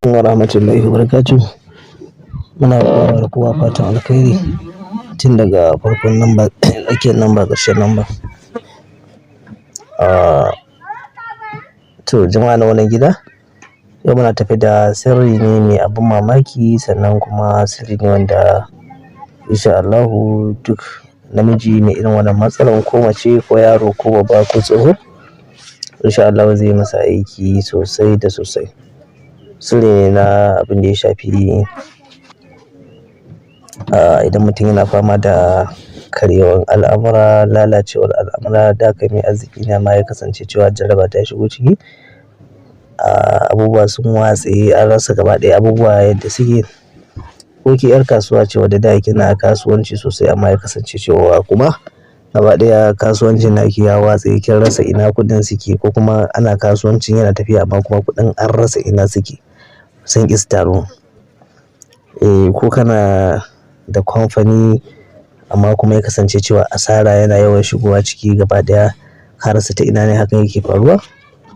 Wa rahmatullahi wa barakatuh. Muna kowa da kowa fatan alkhairi tun daga farkon namba, tsakiyar namba, ƙarshen namba. Ah, to jama'a na wannan gida, yau muna tafi da sirri ne mai abin mamaki, sannan kuma sirri ne wanda insha Allahu duk namiji mai irin wannan matsalar, ko mace ko yaro ko babba ko tsoho, insha Allahu zai masa aiki sosai da sosai. Sirri ne na abin da ya shafi, idan mutum yana fama da karyewan al'amura, lalacewar al'amura, da kai mai arziki ne amma ya kasance cewa jaraba ta shigo ciki. Abubuwa sun watse, an rasa gaba ɗaya abubuwa yadda suke. Ko ke 'yar kasuwa ce wadda da kina kasuwanci sosai amma ya kasance cewa kuma gaba ɗaya kasuwancin naki ya watse, kin rasa ina kuɗin suke, ko kuma ana kasuwancin yana tafiya amma kuma kuɗin an rasa ina suke, sun ƙi su taru. Eh, ko kana da kamfani amma kuma ya kasance cewa asara yana yawan shigowa ciki, gaba ɗaya ka rasa ta ina ne hakan yake faruwa,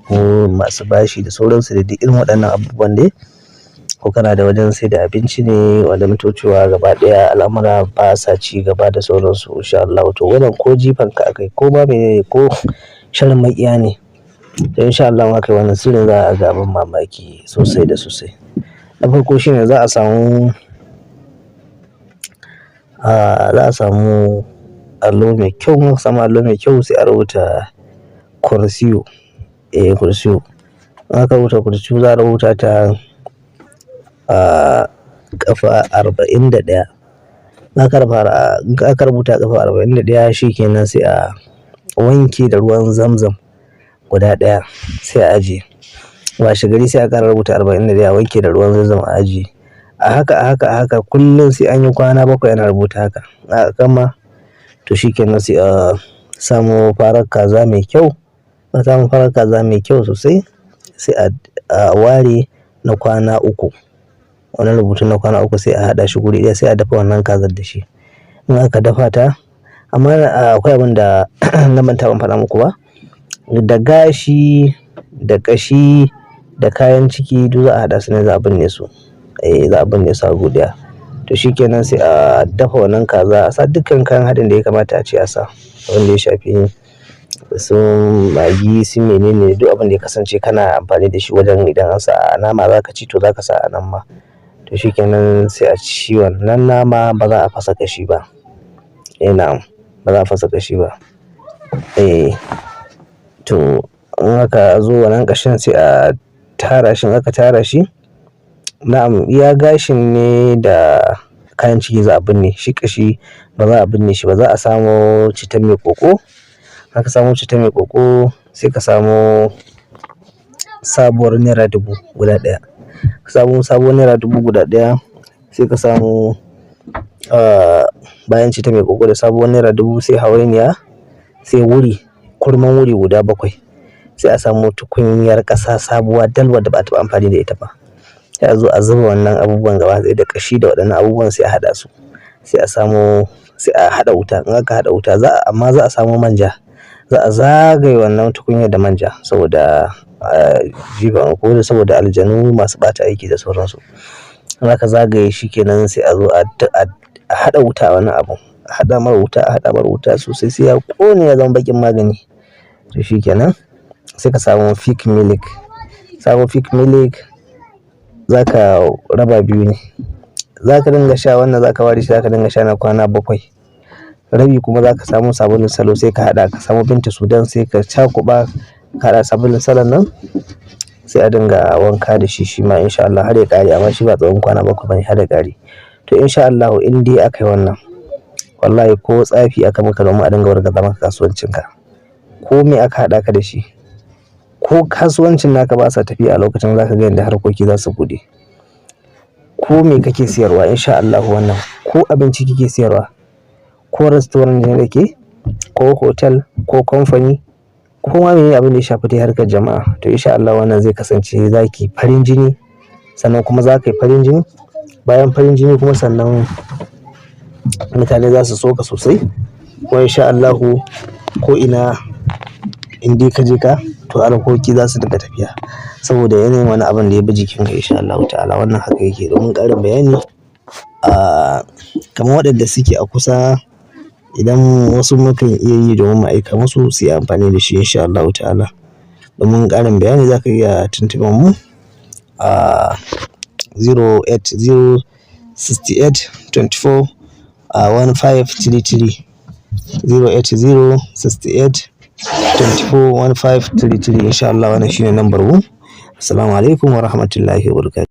ko masu bashi da sauransu da duk irin waɗannan abubuwan dai. Ko kana da wajen saida abinci ne wanda cewa gaba ɗaya al'amura basa ci gaba da sauransu, insha Allahu. To wannan ko jifan ka akai ko ma mene ne ko sharrin maƙiya ne, to insha Allahu in aka yi wannan sirrin za a ga abin mamaki sosai da sosai. Na farko shine za a samu allo mai kyau. In aka samu allo mai kyau, sai a rubuta kursiyu. Eh, kursiyu. In aka rubuta kursiyu, za a rubuta ta ƙafa 41. In aka rubuta ƙafa 41, shi kenan, sai a wanke da ruwan Zamzam guda ɗaya, sai a ajiye. Washe gari sai a ƙara rubuta 41, a wanke da ruwan Zamzam, a ajiye. A haka, a haka, a haka, kullum sai an yi kwana 7 ana rubuta haka. Aka gama, to shi kenan, sai a samo farar kaza mai kyau. A samu farar kaza mai kyau sosai, sai a ware na kwana 3. Wannan rubutun na kwana 3 sai a haɗa shi guri ɗaya, sai a dafa wannan kazar da shi. In aka dafa ta, amma akwai abin da na manta ban faɗa muku ba. Da gashi, da ƙashi, da kayan ciki, duk za a haɗa su ne, za a binne su. Eh, za a binne su a gu ɗaya. To shi kenan, sai a dafa wannan kaza, a sa dukkan kayan haɗin da ya kamata a ce a sa. Abin da ya shafi su magi, su mene ne, duk abin da ya kasance kana amfani da shi wajen idan an sa a nama za ka ci, to za ka sa a nan ma. To shi kenan, sai a ci wannan nama, ba za a fasa ƙashi ba. Eh na'am, ba za a fasa ƙashi ba. Eh, to in aka zo wannan ƙashin, sai a tara shi. In aka tara shi, na'am, iya gashin ne da kayan ciki za a binne. Shi ƙashi ba za a binne shi ba. Za a samo citta mai ƙoƙo. Aka samo citta mai ƙoƙo, sai ka samo sabuwar naira 1000 guda ɗaya. Ka samo sabuwar naira 1000 guda ɗaya, sai ka samo, bayan citta mai ƙoƙo da sabuwar naira 1000, sai hawainiya, sai wuri, kurman wuri guda bakwai. Sai a samo tukunyar ƙasa sabuwa dal wadda ba a taɓa amfani da ita ba. Sai a zo a zuba wannan abubuwan gaba ɗaya, da ƙashi da waɗannan abubuwan, sai a haɗa su. Sai a samo, sai a haɗa wuta. In aka haɗa wuta, amma za a samo manja. Za a zagaye wannan tukunyar da manja saboda jifan ko saboda aljanu masu ɓata aiki da sauransu. In aka zagaye shi kenan, sai a zo a haɗa wuta a wannan abun. A haɗa mar wuta, a haɗa mar wuta sosai sai ya ƙone, ya zama baƙin magani. To shi kenan, sai ka samo Peak milk. Samo Peak milk, za ka raba biyu ne. Za ka dinga sha wannan, za ka ware shi, za ka dinga sha na kwana 7. Rabi kuma za ka samu sabulun salo, sai ka haɗa, ka samu Binta Sudan, sai ka cakuɓa, ka haɗa sabulun salon nan, sai a dinga wanka da shi shima insha Allah har ya ƙare, amma shi ba tsawon kwana 7 bane, har ya ƙare. To insha Allahu in dai aka yi wannan, wallahi ko tsafi aka maka domin a dinga wargaza maka kasuwancinka, ko me aka haɗa ka da shi, ko kasuwancin naka ba sa tafiya, a lokacin za ka ga yadda harkoki za su buɗe. Ko me kake siyarwa, insha Allahu wannan, ko abinci kike siyarwa, ko restaurant ne da ke, ko hotel, ko kamfani, ko ma mene abin da ya shafi dai harkar jama'a, to insha Allah wannan zai kasance zaki farin jini, sannan kuma za ka yi farin jini. Bayan farin jini kuma, sannan mutane za su so ka sosai. Kuma insha Allahu ko ina In dai ka je ka, to harkoki za su dinga tafiya. Saboda yanayin wani abun da ya bi jikinka in sha Allahu ta'ala wannan haka yake. Domin ƙarin bayani, kamar waɗanda suke a kusa, idan wasu mukan iya yi domin mu aika musu su yi amfani da shi in sha Allahu ta'ala. Domin ƙarin bayani za ka iya tuntuɓar mu a 080 68 24 1533, 080 68 24 1533. In sha Allah wannan shine lambar mu. Assalamu alaikum wa rahmatullahi wa barakatuh.